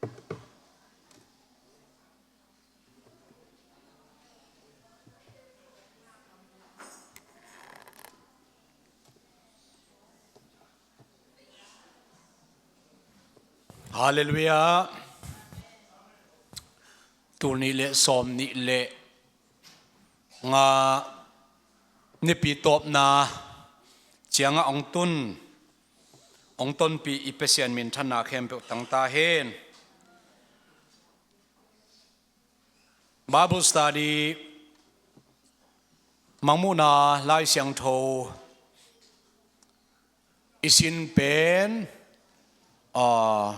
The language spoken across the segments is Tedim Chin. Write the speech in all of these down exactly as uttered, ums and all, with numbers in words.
Halleluiah. Tul nih le sawm nih le nga nipi tawpna ciangah hong tun, hong tonpih i Pasian minthanna khempeuh tangta hen. Bible study, Mangmuhna Lai Siangtho i sin pen, ah,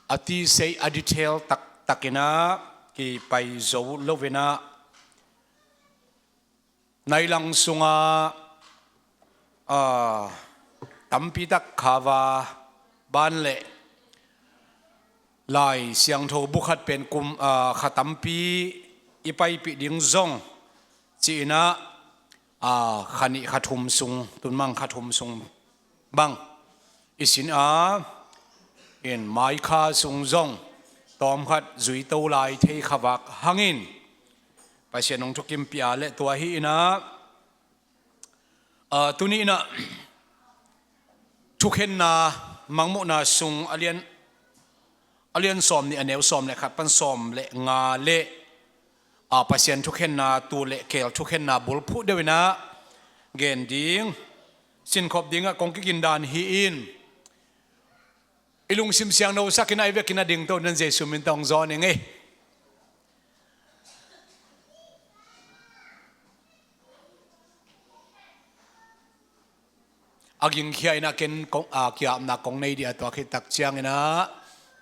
a tisei a detail taktakinah kipai zo loinah nai lang sungah, ah, tampi tak khava ban le Lai Siangtho bu khat pen kum, ah, kha tampi i paipih ding zong ci-inah, ah, kha nih kha thum sung, tunmang kha thum sung bang i sin a, in mai kha sung zong tawmkhat zuito lai thei kha vak hangin Pasian hong thukimpih a le tua hi inah, ah, tuni inah thukhenna Mangmuhna sung a lian, a lian sawm nih a neu sawm le khat pan sawm le nga le, ah, Pasian thukhenna tul le keel thukhenna bulphuh deuh inah gen ding, sinkhop dingah kong kigindan hi in, i lungsim siangtho sakin a i vekin a dingto nan Jesu min tawh hong zawn ing ei. A gingkhia inah ken kong, a, kiapna kong nei dih a tua khit tak cianginah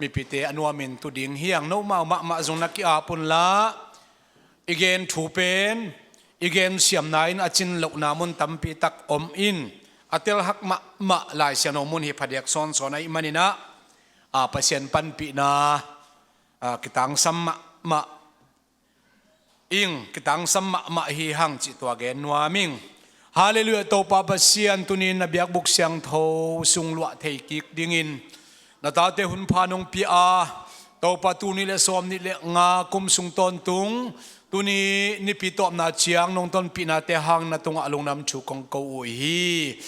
mipite a nuamin tu ding hi hang. Nomau mahmah zong na ki-ap unla, i gen thu pen i gen siamna in a cin lohna mun tampi tak om in, a telhak mahmah Lai Siangtho mun hi phadiak sawnsawn ahih maninah, a, Pasian panpihna, a, kitangsam mahmah ing, kitangsam mahmah hi hang cih tua gen nuam ing. Halleluiah. Topa Pasian, tunin na biakbuk siangtho sung luah thei kik dingin na tate hun pha nong pia a, Topa, tul nih le sawm nih le nga kum sung tawntung tuni nipi tawpna ciang nong tonpihnate hang na tungah lungdam thu kong ko uh hi.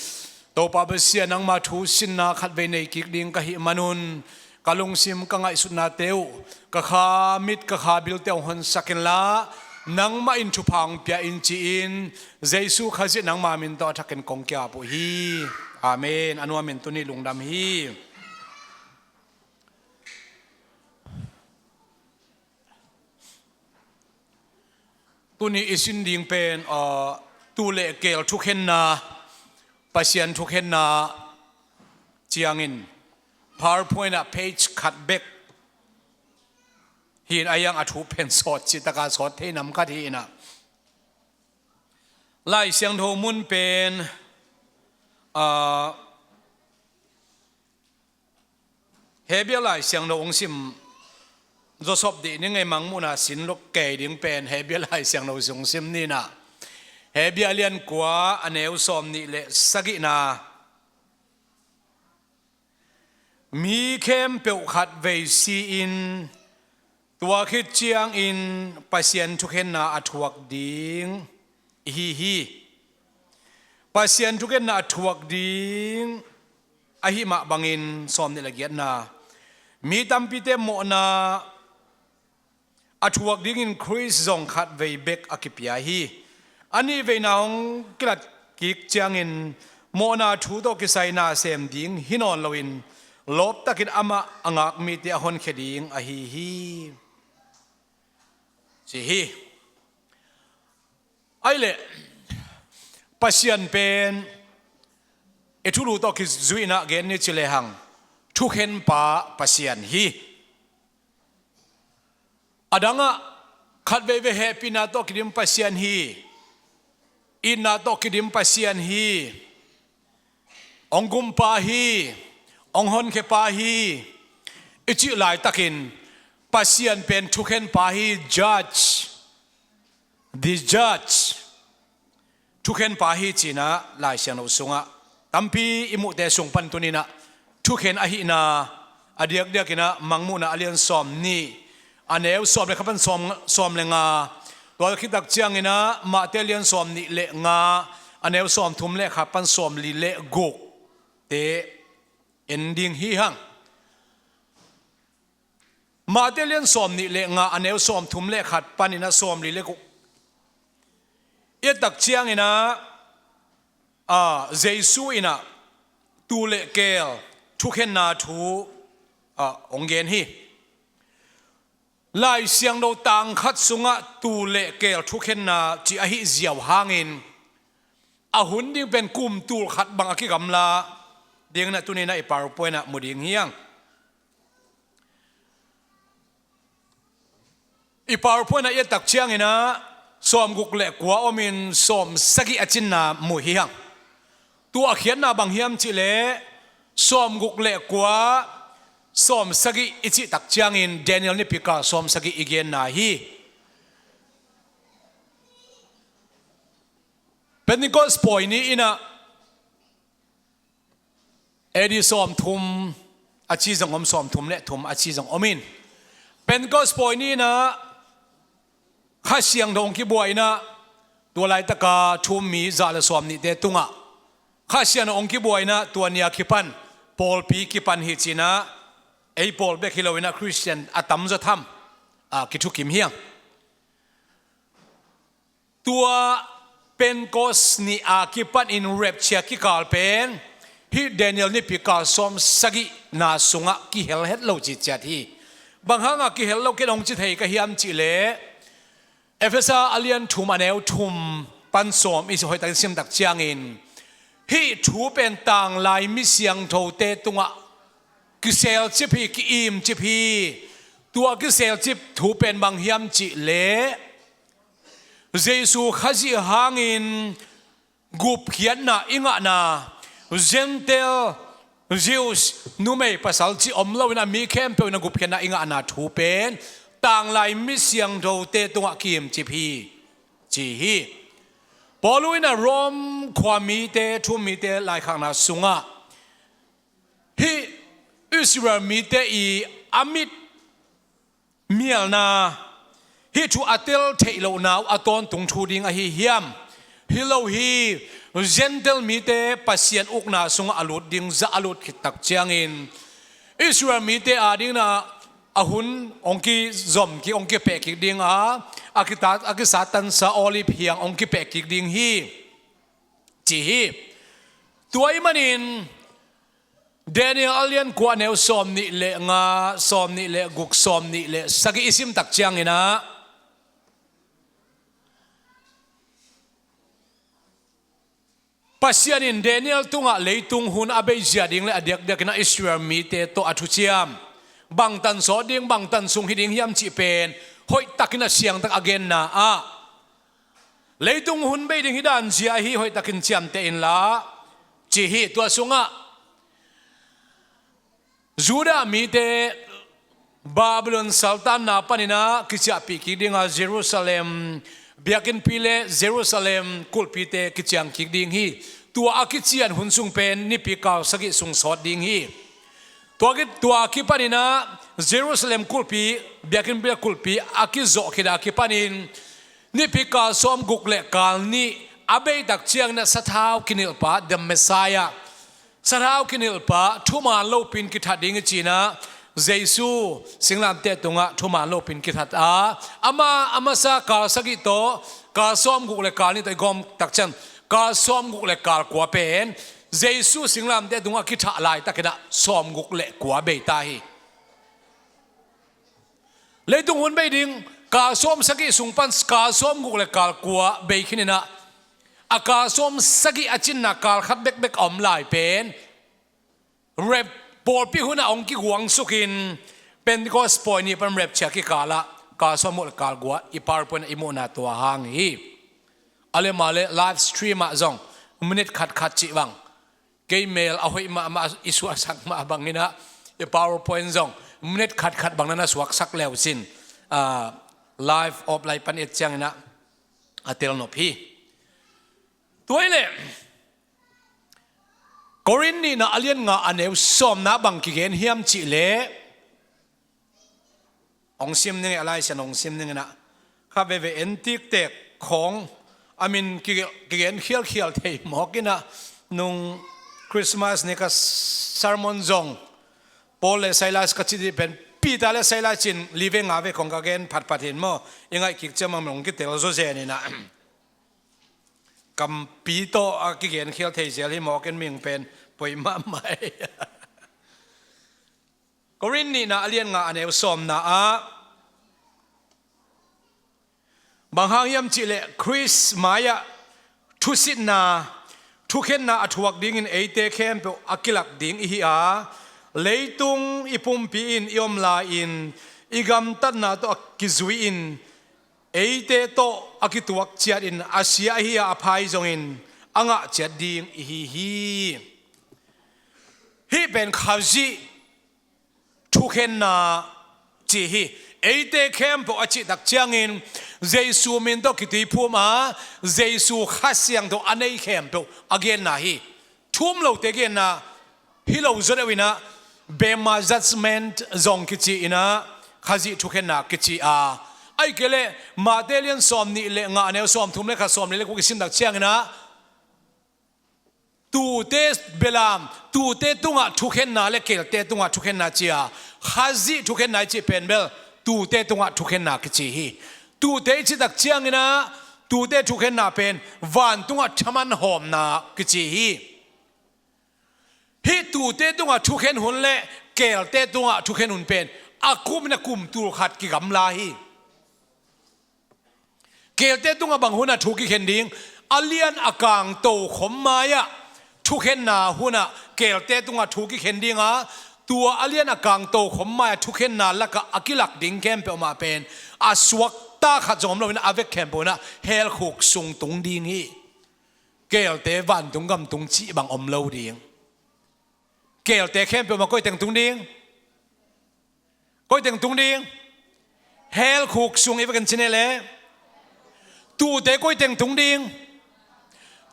Topa Pasian, nangma thu sinna khatvei nei kik ding ka hih manun ka lungsim ka ngaihsutnate uh, ka kha mit ka kha bilte uh honsak inla, nangmah in thupha hong pia in ci-in Jesu Khazih nangma min tawh a thakin kong ki-ap uh hi. Amen. A nuamin tuni lungdam hi. Tuni i sin ding pen, ah, tul le keel thukhenna, Pasian thukhenna ciangin PowerPoint ah page khat bek hi in, a hiang a thu pen sawt cih taka sawt thei nam khat hi inah. Lai Siangtho mun pen, ah, Hebrew Lai Siangtho hong sim zawsop dih ni ngei. Mangmuhna sin lok kei ding pen Hebrew Lai Siangtho sung sim ni inah. Hebrew lian kua a neu sawm nih le sagihna. Mi khempeuh khatvei si-in tua khit ciangin Pasian thukhenna a thuak ding ihi hi. Pasian thukhenna a thuak ding ahih mah bangin sawm nih le giatna, mi tampite mawhna a thuak dingin Khrist zong khatvei bek a kipia hi. A nihveina hong kilat kik ciangin mawhna thu tawh kisai na sem ding hi nawn loin lawptakin amah a ngak mite a honkhia ding ahi hi, ci hi. Ahi leh Pasian pen i thulu tawh kizuihna gen ni ci lehang thukhenpa Pasian hi. A dangah khatveivei hehpihna tawh kidim Pasian hi. Itna tawh kidim Pasian hi. Hong gumpa hi. Hong honkhiapa hi. I cih laitakin Pasian pen thukhenpa hi, judge, the judge. Thukhenpa hi cinah Lai Siangtho sungah tampi i muhte sung pan tuninah thukhen ahihna A diakdiakin ah Mangmuhna a lian sawm nih, a neu sawm le khat pan sawm, sawm le nga. Tua khit tak ciangin ah Mate lian sawm nih le nga, a neu sawm thum le khat pan sawm li le guk te en ding hi hang. Mate lian sawm nih le nga, a neu sawm thum le khat panin ah sawm li le guk. I et tak ciangin ah, a, Jesu in ah tuu le keel thukhenna thu, a, hong gen hi. Lai Siangtho tang khat sungah tuu le keel thukhenna cih ahi ziau hangin a hun ding pen kum tul khat bang a kigamla dingin ah tuni-in ah i PowerPoint ah mu ding hi hang. I PowerPoint ah i et tak ciangin ah sawm guk le kua omin sawm sagih a cinna mu hi hang. Tua a khiatna bang hiam cih leh sawm guk le kua sawm sagih i cih tak ciangin Daniel nipi kal sawm sagih i genna hi. Pentecost pawi ni-in ah A D sawm thum a ci zong om, sawm thum le thum a ci zong om in, Pentecost pawi ni-in ah Kha Siangtho hong kibuai-in ah, tua laitaka thu-um mi za le sawm nihte tungah Kha Siangtho hong kibuai-in ah, tua ni-a kipan pawlpi kipan hi ci-in ah, ei pawl bek hi lo-in ah Khristian a tamzaw tham, a, kithukim hi hang. Tua Pentecost ni-a kipanin rapture kikal pen hih Daniel nipi kal sawm sagihna sungah kihel het lo ciciat hi. Bang hanga kihel lo ken hong ci thei ka hiam cih leh, Efesa a lian thum, a neu thum pan sawm i hoihtakin sim tak ciangin, hih thu pen tanglai mi siangthote tungah kiselcip hi, ki-imcip hi. Tua kiselcip thu pen bang hiam cih leh, Jesu Khazih hangin gupkhiatna i ngahna, Gentile, Jews, numei pasal cih om lo-in a mi khempeuh in a gupkhiatna i ngahna thu pen tanglai mi siangthote tungah ki-imcip hi, ci hi. Paulu in a Rom khua mite, thu-um mite laikhakna sungah hih Israel mite i a mit mialna, hih thu a tel theih lohna uh a tawntung thu ding ahi hiam? Hi lo hi. Gentile mite Pasian ukna sungah a lut ding zah a lut khit tak ciangin Israel mite adingin ah a hun hong kizom kik, hong kipeh kik ding a, a kita, a kisat tansa Olive hiang hong kipeh kik ding hi, ci hi. Tua ahih manin Daniel a lian kua, a neu sawm nih le nga, sawm nih le guk, sawm nih le sagih i sim tak ciangin ah, Pasian in Daniel tungah leitung hun a beizia ding le a diakdiakin ah Israel mite tawh a thuciam, bangtan sawt ding, bangtan sung hi ding hiam cih pen hoihtakin a siangtak a genna ah, leitung hun bei ding hi dan zia hi, hoihtakin ciamteh inla, ci hi. Tua sungah Judah mite Babylon saltanna panin ah kiciahpih kik ding a, Jerusalem biakinnpi le Jerusalem kulhpite kiciang kik ding hi. Tua a kician hun sung pen nipi kal sagih sung sawt ding hi. Tua ki, tua kipanin ah Jerusalem kulhpi, biakinnpi le kulhpi a kizawh khit a kipanin nipi kal sawm guk le kal nih a bei tak ciangin ah sathau kinilhpa, the Messiah, sathau kinilhpa thuman lopi-in kithat ding hi ci-in ah, Jesu singlamteh tungah thuman lopi-in kithat a, ama a masa kal sagih tawh kal sawm guk le kal nih tawh i gawm tak ciang kal sawm guk le kal kua pen Jesu singlamteh tungah kithah laitakin ah sawm guk le kua bei ta hi. Leitung hun bei ding kal sawm sagih sung pan kal sawm guk le kal kua bei khin in ah, a kal sawm sagih a cinna kal khat bekbek a om lai pen rap, pawlpi hun ah hong kiguangsukin Pentecost pawi ni pan rapture kikal ah kal sawm guk le kal kua i PowerPoint ah i muhna tua hang hi. A le ma le live stream ah zong minute khatkhat cih bang, kei mel a hoih mahmah i suahsak mah bangin ah i PowerPoint zong minute khatkhat bang na na suaksak le uh cin, ah, live offline pan et ciangin ah a tel nop hi. Tua hi leh Korin nihna a lian nga a neu sawmna bang kigen hiam cihleh, hong sim ning e, a Lai Siangtho hong sim ning inah, kha veve en tiktek khawng a min ki-, kigen khialkhial thei mawk inah, nung Christmas ni ka sermon zong Paul le Silas ka cih dih pen Peter le Silas cin li ve nga ve khawng ka gen phatphat hin maw, i ngaih kik ciang mang hong kitel zaw zen inah, kampi tawh a kigen khial thei zel hi mawk in ming pen poi mahmah hi. Korin nihna a lian nga a neu sawmna ah bang hang hiam cihleh, Khrist mai-ah thusitna, thukhenna a thuak dingin eite khempeuh a kilak ding ihi a, leitung i pumpi in i om lai-in i gamtatna tawh a kizui-in eite tawh a kituak ciatin a sia ahi a, a pha ahi zongin a ngah ciat ding ihi hi. Hih pen Khazih thukhenna ci hi. Eite khempeuh a cih tak ciangin Jesu min tawh kituiphum a, Jesu Kha Siangtho a nei khempeuh a genna hi. Thu um lote genna hi lo zaw deuh inah, Bema Judgment zong kici inah, Khazih thukhenna kici a. Ahih kei leh Matthai lian sawmnih le nga a neu sawmthum le khat, sawmli le kua kisim tak ciang inah, tuute belam, tuute tungah thukhenna le keelte tungah thukhenna ci a, Khazih thukhenna i cih pen bel tuute tungah thukhenna kici hi. Tuute i cih tak ciang inah, tuute thukhenna pen vantungah thaman hawmna kici hi. Hih tuute tungah thukhen hun le keelte tungah thukhen hun pen a kum inah kum tul khat kigamla hi. Keelte tungah bang hunah thu kikhen ding? A lian a kang tokhom mai-ah thukhenna hunah keelte tungah thu kikhen ding a, tua a lian a kang tokhom mai-ah thukhenna lakah a kilak ding khempeuh mah pen a suakta khat zong om lo inah, a vek khempeuh inah hell khuk sung tung ding hi. Keelte vantung gam tung cih bang om lo ding. Keelte khempeuh mah koi teng tung ding? Koi teng tung ding? Hell khuk sung i va ken cine le. Tuute koi teng tung ding?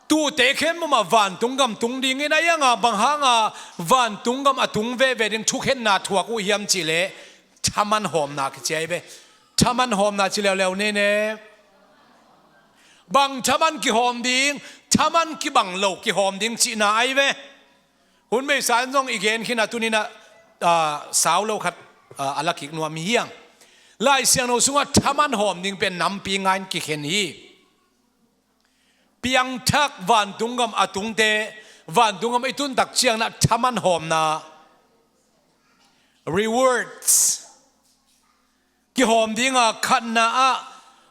Tuute khempeuh mah vantung gam tung ding inah, a iang a bang hang a vantung gam a tung veve ding thukhenna thuak uh hiam cihleh, thaman hawmna kici ahi ve. Thaman hawmna ci leuleu ni ne. Bang thaman kihawm ding? Thaman kibang lo kihawm ding cihna ahi ve. Hun meisa in zong i gen khin a, tuni inah, ah, sau lo khat, ah, a la kik nuam hi hang. Lai Siangtho sungah thaman hawm ding pen nampi nga in kikhen hi. Piangthak vantung gam a tungte, vantung gam i tun tak ciang inah thaman hawmna, rewards, kihawm ding a, khatna ah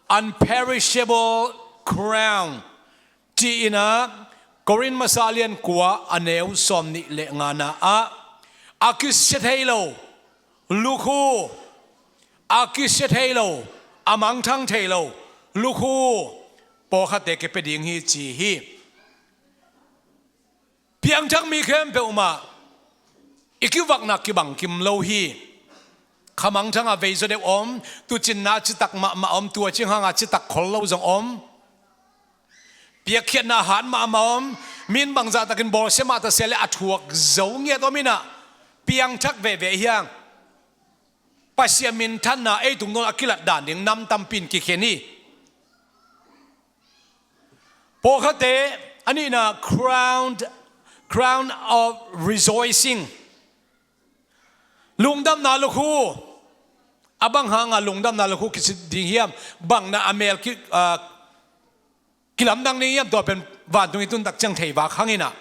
unperishable crown ci inah, Korin masa a lian kua a neu sawmnih le ngana ah, a kisia thei lo lukhu, a kisia thei lo, a mangthang thei lo lukhu pawlkhatte kipia ding hi ci hi. Piangthak mi khempeuh mah i kivakna kibang kim lo hi. Kha mangthang a vei zaw deuh om, tuucinna citak mahmah om, tua ciang hang a citak khol lo zong om. Piakkhiatna hat mahmah om, min bangzah takin bawlsia mah ta se le a thuak zo ngiat om inah, piangthak veve hiang. Pasian minthanna ei tungtawn a kilat dan ding nam tampi in kikhen hi. Pawlkhatte a nihna crown, crown of rejoicing. Lungdamna lukhu. A bang hang a lungdamna lukhu kici ding hiam? Bang na a mel ki, ah, kilamdang ding hiam? Tua pen vantung i tun tak ciang thei vak hang inah.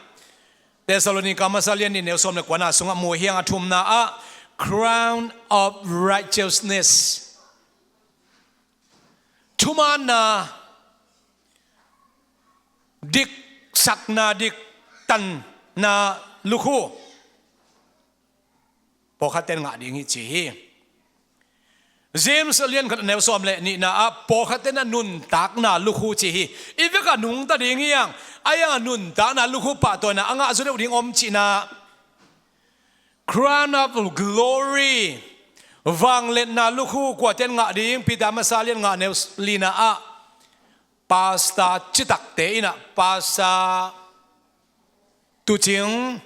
Thessalonika masa lian nih neu sawm le kuana sungah mu hiang, a thumna ah crown of righteousness. Thumaanna, diksakna, diktanna lukhu pawlkhatte in ngah ding hi ci hi. James a lian khat a neu sawm le nihna ah pawlkhatte in a nuntakna lukhu ci hi. I vek a nungta ding hiang, a iang a nuntakna lukhu pahtawina a ngah zaw deuh ding om cihna. Crown of glory, vangliatna lukhu kuate in ngah ding? Peter masa lian nga neu lina ah, pastor citakte in ah, pastor, tuucing,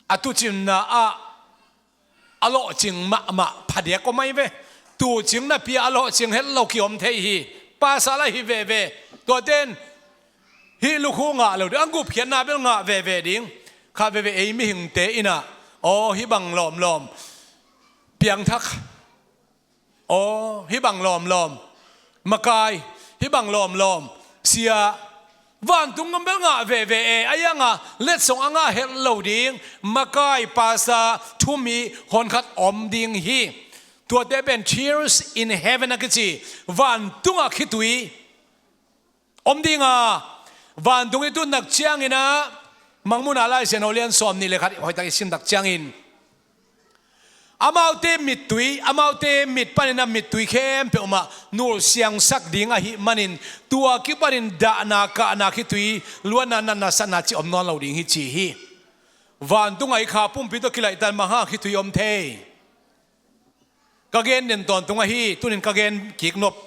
A tuucinna ah a lawhcing mahmah phadiak om ahi ve. Tuucing napi ah a lawhcing het lo ki-om thei hi. Pasal ahi veve. Tuate'n hih lukhu ngah lo ding, a gupkhiatna bel ngah veve ding. Kha veve ei mihingte in ah, aw, hih bang lawmlawm piangthak, aw, hih bang lawmlawm makai, hih bang lawmlawm sia, vantung gam bel ngah veve e. A ianga letsong a ngah het lo ding makai, pastor, thumi honkhat om ding hi. Tuate pen tears in heaven a kici, vantungah khitui om ding a, vantung i tun tak ciangin ah, Mangmuhna Lai Siangtho lian sawmnih le khat hoihtak i sim tak ciangin, amaute mittui, amaute mit panin ah mittui khempeuh mah nulsiangsak ding ahih manin, tua kipanin dahna, kahna, khitui, luanna, natna, satna cih om nawn lo ding hi ci hi. Vantungah i kha pumpi tawh kilaihtan mah hang khitui om thei. Ka gen den tawntung ahi, tunin ka gen kik nop.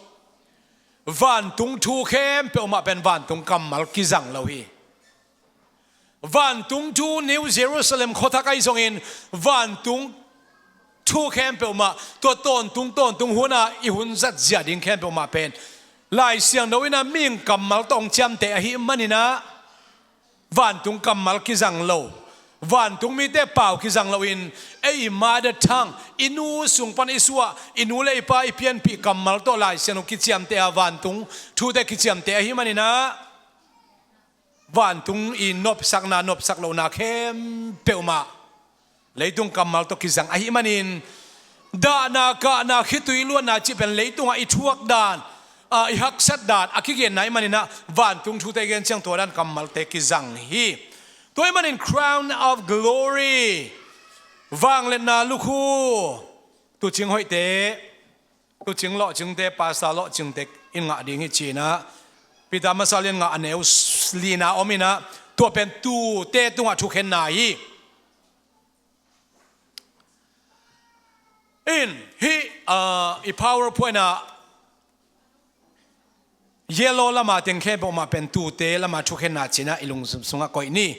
Vantung thu khempeuh mah pen vantung kammal kizang lo hi. Vantung thu, New Jerusalem khuathak ahi zongin, vantung thu khempeuh mah, tua tawntung, tawntung hun ah i hun zat zia ding khempeuh mah pen Lai Siangtho in ah mihing kammal tawh hong ciamteh ahih manin ah, vantung kammal kizang lo, vantung mite pau kizang loin, ei i mother tongue, i nu sung pan i suah, i nu le i pa i pianpih kammal tawh Lai Siangtho kiciamteh a, vantung thute kiciamteh ahih manin ah, vantung i nopsakna, nopsak lohna khempeuh mah leitung kammal tawh kizang ahih manin, dahna, kahna, khitui, luanna cih pen leitungah i thuak dan, a, i haksat dan a kigenna ahih manin ah, vantung thute i gen ciang tua dan kammalte kizang hi. Tua ahih manin crown of glory, vangliatna lukhu, tuucing hoihte, tuucing lawhcingte, pastor lawhcingte in ngah ding hi ci-in ah, Peter Masa lian nga, a neu s-, lina om in ah, tua pen tuute tungah thukhenna hi. In, hih, ah, i PowerPoint ah yellow lama teng khempeuh mah pen tuute lama thukhenna ci-in ah i lungsim sungah koih ni.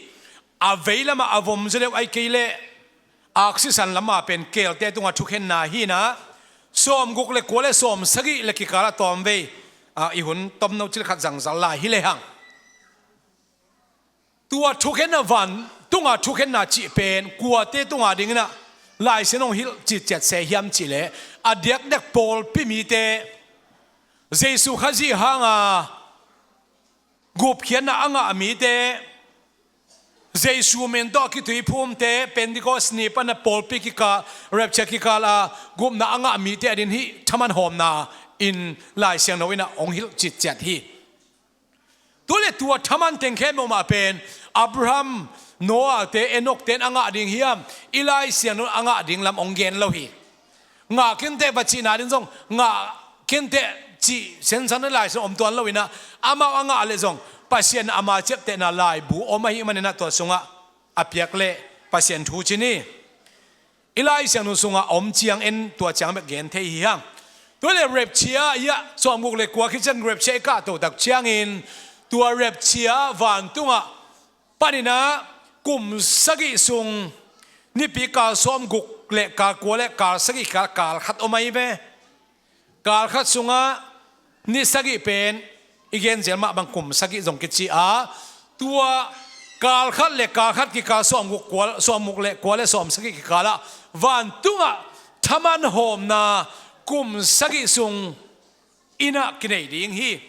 A vei lamah a vom zaw deuh ahih kei leh, aksisan lama pen keelte tungah thukhenna hi-in ah, sawmguk le kua le sawmsagih le kikal ah tawmvei, ah, i hun tomno cil khat zangzal lai hi lehang, tua thukhenna, vantunga thukhenna cih pen kuate tunga dingin ah Lai Siangtho in hong hilh citciat se hiam cih leh, a diakdiak pawlpi mite, Jesu Khazih hanga gupkhiatna a ngah mite, Jesu min tawh a kituiphumte, Pentecost ni pan a pawlpi kikal, rapture kikal a gupna a ngah mite adingin hih thaman hawmna in Lai Siangtho in ah hong hilh citciat hi. Tua leh tua thaman teng khempeuh mah pen Abraham, Noah te, Enoch te'n a ngah ding hiam, i Lai Siangtho in a ngah ding lam hong gen lo hi. Ngah khin teh va cihna ding zong, ngah khin teh cih sensan Lai Siangtho om tuan lo in ah, amau a ngah leh zong Pasian in ama ciaptehna laibu om ahih manin ah tua sungah a piak leh Pasian thu ci ni. I Lai Siangtho sungah om ciang en tua ciang bek gen thei hi hang. Tua leh rapture, hiah sawmguk le kua khit ciang rapture i kahto tak ciangin, tua rapture vantungah panin ah kum sagih sung, nipi kal sawmguk le kal kua le kal sagih kikal, kal khat om ahi ve. Kal khat sungah ni sagih pen i gen zel mah bang kum sagih zong kici a, tua kal khat le kal khat kikal, sawmguk kua, sawmguk le kua le sawmsagih kikal ah vantungah thaman hawmna kum sagih sung in ah kinei ding hi.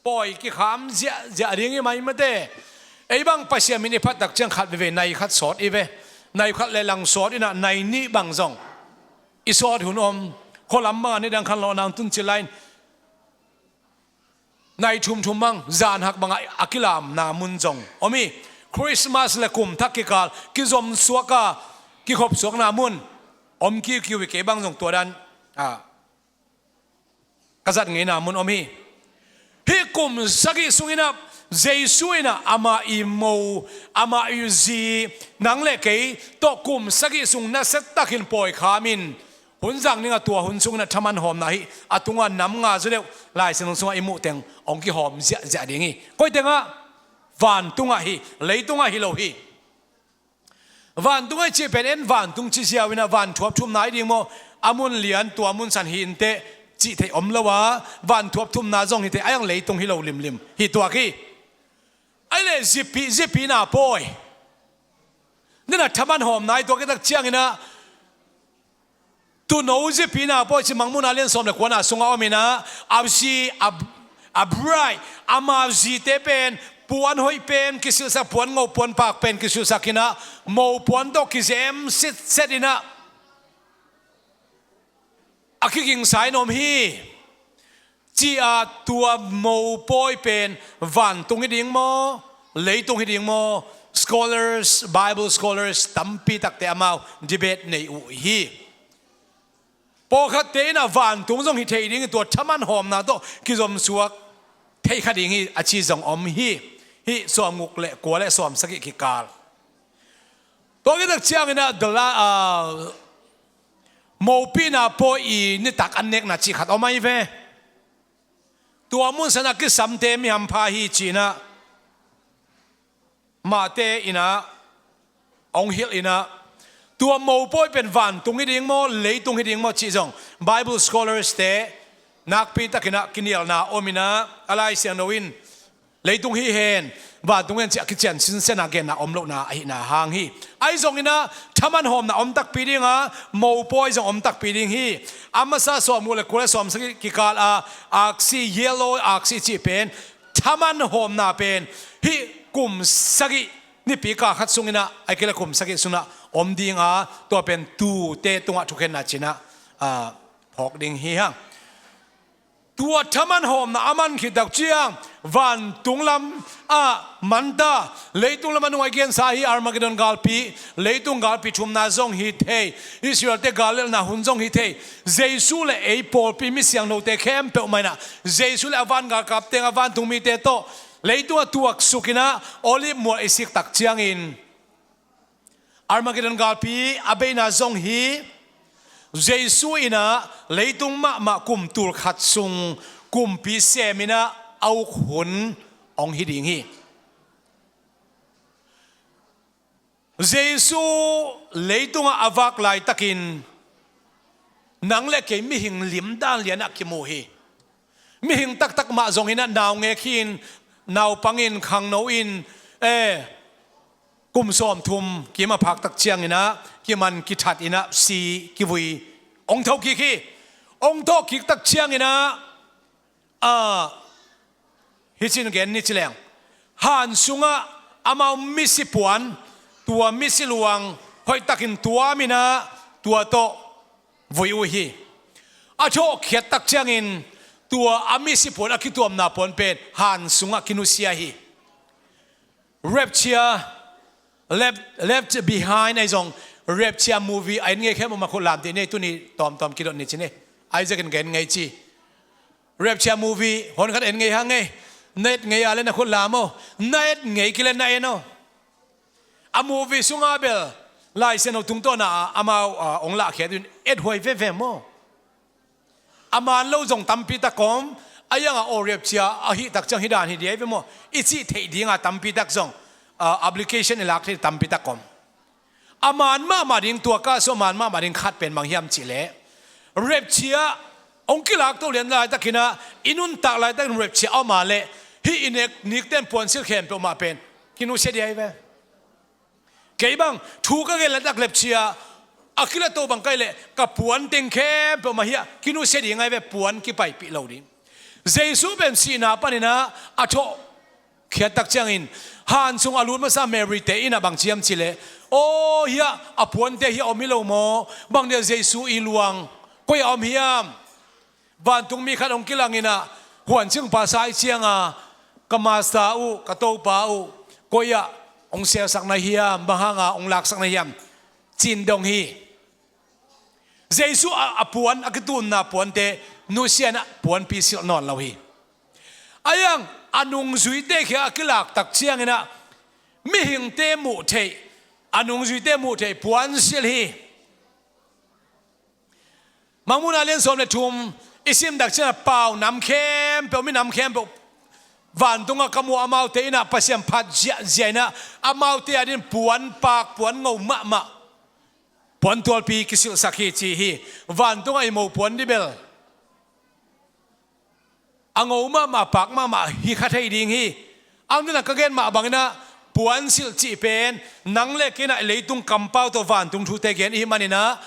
Pawi kikham ziahziah ding hi mai mate. Ei bang Pasian min i phat tak ciang khat veve nai khat sawt i ve. Nai khat le lang sawt in ah nai nih bang zong i sawt hun om. Khua lam bangah nidang khanlawhna tun ci lai-in nai thumthum bang, zan hak bangah a kilamna mun zong om hi. Christmas le kum thak kikal kizomsuak a, kikhopsuakna mun om kiukiu hi. Kei bang zong tua dan, ah, ka zat ngeina mun om hi. Hih kum sagih sung in ah Jesu in ah amah i mo, amah i zi, nang le kei tawh kum sagih sung nasia takin pawi khamin, hun zang ding a tua hun sung in ah thaman hawmna hih a tungah nam nga zaw deuh Lai Siangtho sungah i muh teng hong kihawm ziahziah ding hi. Koi tengah? Vantungah hi, leitungah hi lo hi. Vantung a i cih pen en vantung ci ziau inah vanthuap thumna i ding maw? A mun lian tua mun san hi inteh cih theih om lo a, vanthuap thumna zong hi thei, a iang leitung hi lo limlim hi tuak hi. Ahi leh zipi, zipina pawi. Nina thaman hawmna i tuak i tak cianginah tuuno zipina pawi ci Mangmuhna lian sawm le kuana sungah om inah, a zi, a, a bright, ama zite pen puan hoih pen kisilhsak, puan ngo, puan pak pen kisilhsak inah, mo puan tawh kizem sitset inah a kigingsa in om hi. Ci-a tua mo pawi pen vantung hi ding maw, leitung hi ding maw? Scholars, Bible scholars tampi takte amau debate nei uh hi. Pawlkhatte inah vantung zong hi thei ding, tua thaman hawmna tawh kizomsuak thei kha ding hi a ci zong om hi. Hih sawmguk le kua le sawmsagih kikal. Tua kitak cianginah the la-, ah, mopihna pawi i nitak an nekna cih khat om ahi ve. Tua mun sanah kisamte mi hampha hi cinah mahte inah hong hilh inah, tua mo pawi pen vantung hi ding maw, leitung hi ding maw cih zong Bible scholars te nakpi takinah kinialna om inah, a Lai Siangtho in leitung hi hen, vantung hen cih a kician sinsenah genna om lohna ahihna hang hi. Ahi zonginah thaman hawmna om takpi dinga, mo pawi zong om takpi ding hi. A masa sawmguk le kua le sawmsagih kikal a aksi, yellow aksi cih pen thaman hawmna pen hih kum sagih, nipi kal khat sunginah, ahih kei leh kum sagih sungah om dinga, tua pen tuute tungah thukhenna cinah, ah, phawk ding hi hang. Tua thaman hawmna a man khit tak ciang vantung lam ah manta, leitung lam a nungah i gensa hi. Armageddon galpi, leitung galpi thumna zong hi thei, Israelte gal lelhna hun zong hi thei. Jesu le ei pawlpi mi siangthote khempeuh mah inah, Jesu le a van galkap teng, a vantung mite tawh leitungah tuaksuk inah Olive mual i sik tak ciangin Armageddon galpi a beina zong hi. Jesu inah leitung mahmah kum tul khat sung kumpi sem inah a uk hun hong hi ding hi. Jesu leitungah a vak laitakin nang le kei mihing limdan lianah kimu hi. Mihing taktak mah zonginah naungek hi-in, naupang in, khangno in, eh, kum sawmthum kim a phak tak cianginah kiman kithat inah si kivui hong thokik hi. Hong thokik tak cianginah, ah, hicin gen ni ci leng, han sungah amau misi puan, tua misi luang hoihtakin tuam inah tua tawh vui uh hi. A thawhkhiat tak ciangin tua a misi puan, a kituamna puan pen han sungah kinusia hi. Rapture, Left, Left Behind ahi zong, Rapture movie a en ngei khempeuh mah khut lam dih ni, tuni tawmtawm kidot ni ci ni. Isaac in gen ngei ci. Rapture movie hon khat en ngei hang ei. Na et ngei a le na khut lam aw. Na et ngei kei le na en aw. A movie sungah bel Lai Siangtho tungtawna ah amau, ah, hong lahkhiat uh in, et huai veve maw. A man lo zong tampi tak om. A iangah aw rapture ahih tak ciang hi dan hi dia hi ve maw, i cih theih dinga tampi tak zong, ah, application i lak thei tampi tak om. A man mahmah ding, tua ka sung a man mahmah ding khat pen bang hiam cih leh, rapture hong kilak to lian laitakinah, i nuntak laitakin rapture a om a leh, hih i nek nikten puansilh khempeuh mah pen kinusia dia hi ve. Kei bang thu ka gen laitak rapture a kila to bang ka hih leh, ka puan teng khempeuh mah hiah kinusia ding ahi ve, puan kipaipih lo ding. Jesu pen sihna paninah a thawh khiat tak ciangin, han sung a lut masa Mary te inah bang ci hiam cih leh, aw hiah a puante hiah om hi lo maw? Bang dia Jesu i luang koi-ah om hiam? Vantung mi khat hong kilang inah, huan cingpa sa i cianga, ka Masta uh, ka Topa uh, koi-ah hong selsak na hiam, bang hanga hong laksak na hiam, ci-in dong hi. Jesu a, a puan, a kitunna puante nusia inah puanpi silh nawn lo hi. A iang a nungzuite khia a kilak tak cianginah mihingte muh theih, a nungzuite muh theih puan silh hi. Mangmuhna lian sawm le thum i sim tak ciangah pau nam khempeuh, minam khempeuh Vantungah ka muh amaute inah Pasian phat ziahziah inah amaute adingin puanpak, puan ngo mahmah, puantualpi kisilhsak hi ci hi. Vantungah i mo puan dibel a ngo mahmah, pak mahmah hi kha thei ding hi. Ang dina ka gen mah banginah puansilh cih pen nang le kei inah leitung kampau tawh vantung thute gen ihi maninah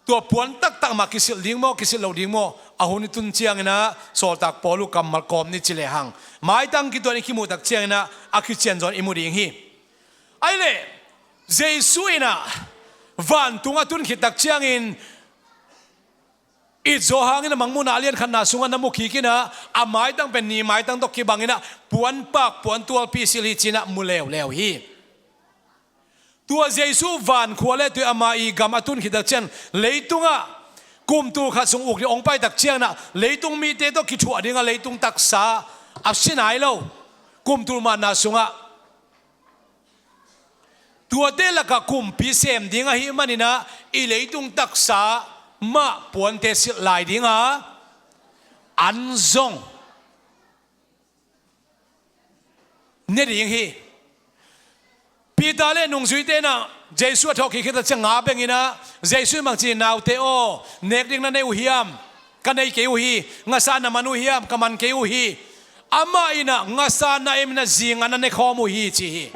tua puan taktak mah kisilh ding maw, kisilh lo ding maw, a hun i tun cianginah Sawltak Paul uh kammal kawm ni ci lehang maitang kituan i kimuh tak cianginah a kician zawn i mu ding hi. Ahi leh Jesu inah vantung a tun khit tak ciangin i zaw hangin a Mangmuhna a lian khatna sungah na mu kik inah a maitang pen ni maitang tawh kibanginah puanpak, puantualpi silh hi cinah mu leuleu hi. Tua Jesu vankhua le tua ama i gam a tun khit tak ciang leitungah kum tul khat sung uk ding hong pai tak cianginah leitung mite tawh kithuah dingah leitung taksa a si nai lo. Kum tul manna sungah tuate lakah kumpi sem ding ahih maninah i leitung taksa mah puante silh lai dinga an zong ne ding hi. Peter le nungzuite inah Jesu a thawhkik khit tak ciang nga benginah Jesu in bang ci, naute aw, nek ding na nei uh hiam? Ka nei kei uh hi. Ngasa na man uh hiam? Ka man kei uh hi. Amah inah ngasa na em inah zinga na ne khawm uh hi ci hi.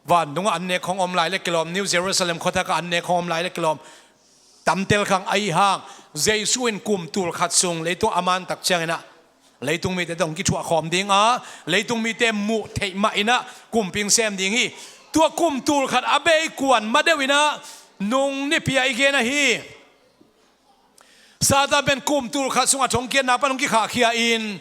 Vantungah an nek khawng om lai le kilawm, New Jerusalem khuathakah an nek khawng om lai le kilawm tamtel khang ahi hang, Jesu in kum tul khat sung leitung a man tak cianginah leitung mite tawh hong kithuah khawm dinga leitung mite muh theih mah inah kumpi hong sem ding hi. Tua kum tul khat a bei kuan ma deuh inah nung nipi ah i gen ahi. Satan pen kum tul khat sungah thongkiatna pan hong kikhahkhia in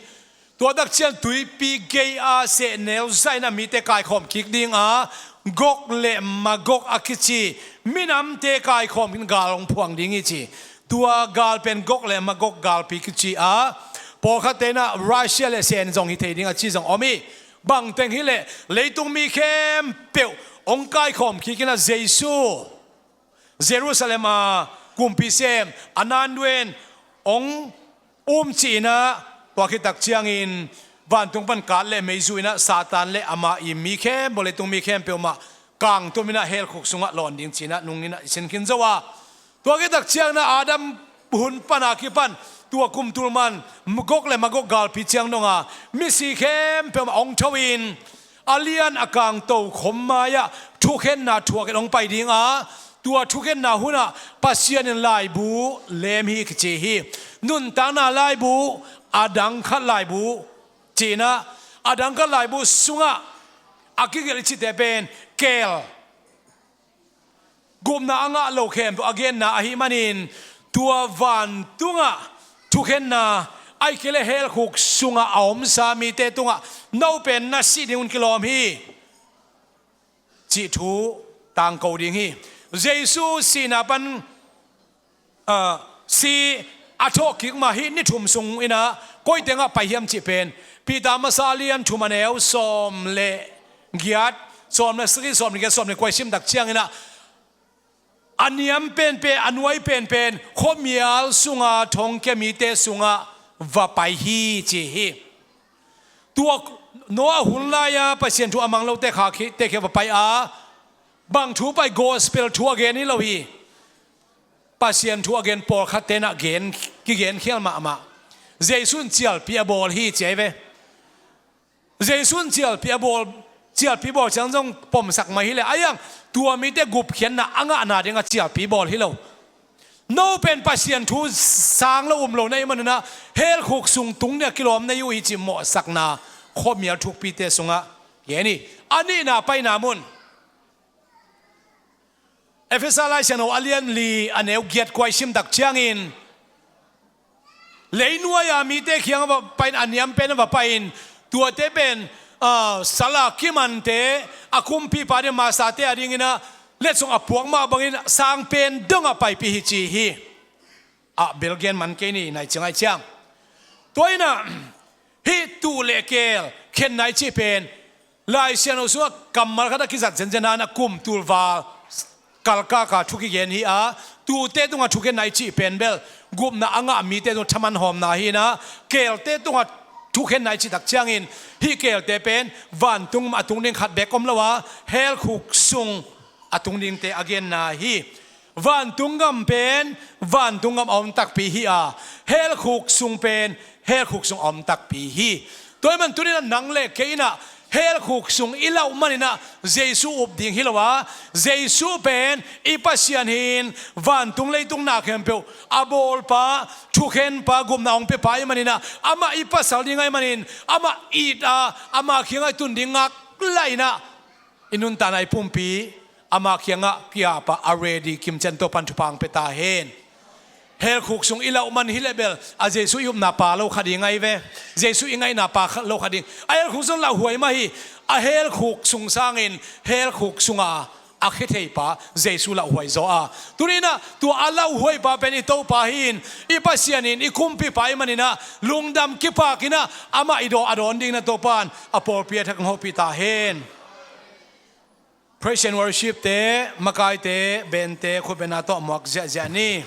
tua tak ciang tuipi gei-a sehnel zahin a mite kaikhawm kik dinga Gog le Magog a kici minamte kaikhawm in gal hong phuang ding hi ci. Tua gal pen Gog le Magog galpi kici a, pawlkhatte inah Russia le Sen zong hi thei ding a ci zong om hi. Bangteng hileh leitung mi khempeuh hong kaikhawm kik inah Jesu Jerusalem a kumpi sem a nanduin hong um cihnah tua khit tak ciangin vantung pan kat le mei zuh inah Satan le amah i mi khempeuh, leitung mi khempeuh mah kangtum inah hell khuk sungah lawn ding cihnah nung inah i sin khin zo a, tua khit tak cianginah Adam hun pana kipan tua kum tul man Gog le Magog galpi ciang donga misi khempeuh mah hong tho in a lian a kang tokhom mai-ah thukhenna thuak in hong pai dinga, tua thukhenna hunah Pasian in laibu lem hi kici hi. Nuntakna laibu a dang khat laibu cihnah a dang khat laibu sungah a kigelh i cihte pen keel gupna a ngah lo khempeuh a genna ahih manin tua vantungah thukhenna ahih kei leh hell khuk sungah a omsa mite tungah no pen na sih dingun kilawm hi cih thu tangko ding hi. Jesu sihna pan ah, si a thawhkik mah hih ni thum sung inah koi tengah pai hiam cih pen Peter masa a lian thum a neu sawm le giat, sawm le sagih, sawm le giat, sawm le kua i sim tak cianginah a niam penpen, a nuai penpen khuamial sunga thongkia mite sungah va pai hi ci hi. Tua Noah hun lai-a Pasian thu a mang lote kha khite khia va pai a, bang thu pai, gospel thu a gen hi lo hi. Pasian thu a gen pawlkhat tenah gen, kigen khial mahmah. Jesu in cialpi a bawl hi ci ahi ve. Jesu in cialpi a bawl, cialpi bawl ciang zong pomsak mai hileh a iang tua mite gupkhiatna a ngahna dingah cialpi bawl hi lo. No pen Pasian thu sang lo um lo na hih manunah hell khuk sung tung dingah kilawm na hi uh hi cih mawhsakna khuamial thukpite sungah gen hi. A nihna paina mun Efesa Lai Siangtho a lian li a neu giat kua i sim tak ciangin leinuai-a mite kiangah va pai-in a niam pen a va pai-in tuate pen ah, sala kimante a kumpipa ding masate a dinginah letsong a puak mah bangin sang pen dongah paipih hi ci hi. Ah, bel gen man kei ni, nai ciang ai ciang. Tua inah hih tuh le keel khenna i cih pen Lai Siangtho sungah kammal khat a kizat zenzen a, na kum tul val kalkaka thu kigen hi a, tuhte tungah thukhenna i cih pen bel gupna a ngah mite tungah thaman hawmna hi inah, keelte tungah thukhenna i cih tak ciangin hih keelte pen vantung a tung ding khat bek om lo a, hell khuk sung a tung dingte a genna hi. Vantung gam pen vantung gam a om takpi hi a, hell khuk sung pen hell khuk sung a om takpi hi. Tua ahih man tuni-in ah nang le kei in ah hell khuk sung i lauh manin ah Jesu up ding hi lo a, Jesu pen i Pasian hi-in vantung leitung na khempeuh a bawlpa, thukhenpa, gupna hong piapa ahih manin ah amah i pasal ding ahih manin amah it a, ama kiangah i tun ding ngak lai-in ah i nuntakna i pumpi ama kiangah kiap a, a ready kimciat in Topa'n thupha hong pia ta hen. Hell khuk sung i lauh man hi leh bel a Jesu i upna pa lo kha ding ahi ve. Jesu i ngaihna pa kha lo kha ding. A hell khuk sung lauhuai mah hi. A hell khuk sung sangin hell khuk sunga a khetheipa Jesu lauhuai zaw a, tuni-in ah tua a lauhuaipa pen i Topa hi-in i Pasian in i kumpipa ahih manin ah lungdam kipakin ah amah i daw a dawn dingin ah Topa'n a pawlpi a thak hong hopih ta hen. Praise and worship te, makaite, band te, khutbetna tawh muak ziahziah ni.